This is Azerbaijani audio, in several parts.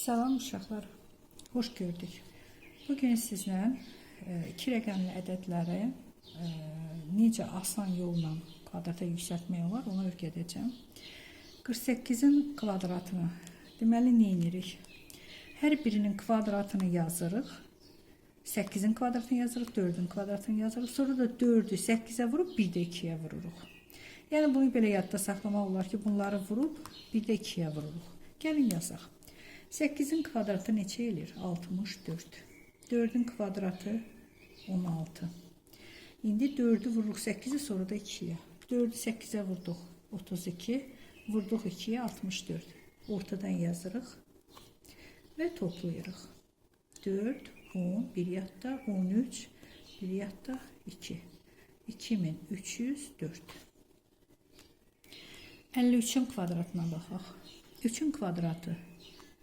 Salam uşaqlar, hoş gördük. Bugün sizlə iki rəqəmli ədədləri necə asan yolla kvadrata yüksəltmək olar, onu öyrədəcəm. 48-in kvadratını, deməli nə edirik? Hər birinin kvadratını yazırıq. 8-in kvadratını yazırıq, 4-ün kvadratını yazırıq. Sonra da 4-ü 8-ə vurub bir də 2-yə vururuq. Yəni bunu belə yadda saxlamaq olar ki, bunları vurub bir də 2-yə vururuq. Gəlin yazaq. 8-in kvadratı neçə eləyir? 64. 4-ün kvadratı 16. İndi 4-ü vururuq 8-i, sonra da 2-yə. 4-ü 8-ə vurduq 32, vurduq 2-yə 64. Ortadan yazırıq və toplayırıq. 4, 10, bir yadda 13, bir yadda 2. 2304. 53-ün kvadratına baxaq. 3-ün kvadratı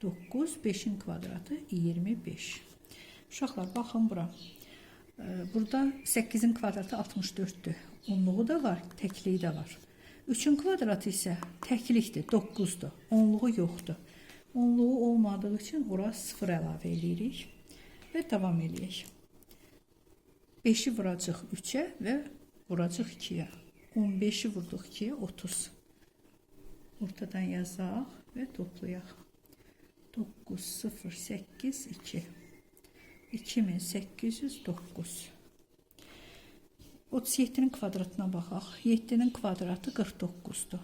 9, 5-in kvadratı 25. Uşaqlar, baxın bura. Burada 8-in kvadratı 64-dür. Onluğu da var, təkliyi də var. 3-ün kvadratı isə təklikdir, 9-dur. Onluğu yoxdur. Onluğu olmadığı üçün ora 0 əlavə eləyirik və davam eləyək. 5-i vuracaq 3-ə və vuracaq 2-yə. 15-i vurduq 2-yə, 30. Ortadan yazaq və toplayaq. 9, 0, 8, 2. 2809. 37-nin kvadratına baxaq. 7-nin kvadratı 49-dur.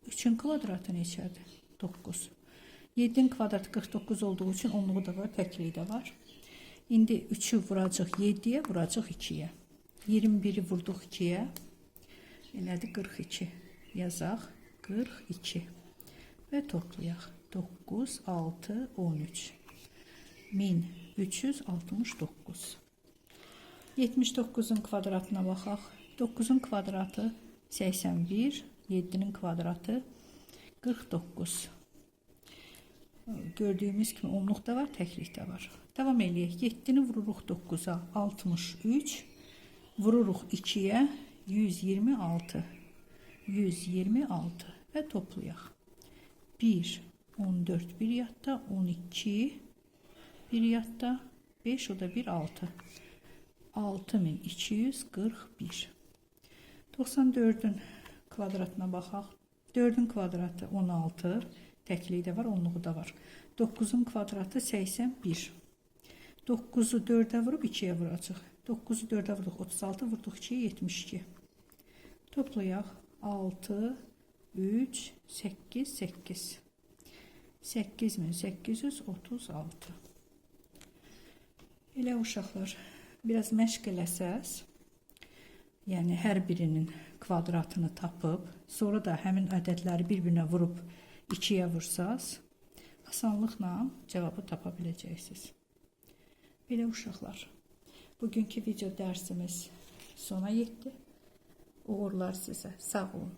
3-ün kvadratı neçədir? 9. 7-nin kvadratı 49 olduğu üçün onluğu da var, təkliyi də var. İndi 3-ü vuracaq 7-yə, vuracaq 2-yə. 21-i vurduq 2-yə. Elədi 42. Yazaq 42. Və toplayaq. 9, 6, 13. 1369. 79-un kvadratına baxaq. 9-un kvadratı 81, 7-nin kvadratı 49. Gördüyümüz kimi onluq da var, təklik də var. Davam eləyək. 7-ni vururuq 9-a, 63. Vururuq 2-yə, 126. 126 və toplayaq. 1, 14 bir yadda, 12 bir yadda, 5 o da 1, 6. 6241. 94-ün kvadratına baxaq. 4-ün kvadratı 16, təkliyi də var, onluğu da var. 9-un kvadratı 81. 9-u 4-ə vurub 2-yə vuracaq. 9-u 4-ə vurduq 36, vurduq 2-yə 72. Toplayaq. 6, 3, 8, 8. 8836. Elə uşaqlar, biraz məşq eləsəz, yəni hər birinin kvadratını tapıb, sonra da həmin ədədləri bir-birinə vurub 2-yə vursaz, asanlıqla cavabı tapa biləcəksiniz. Belə uşaqlar, bugünkü video dərsimiz sona yetdi. Uğurlar sizə. Sağ olun.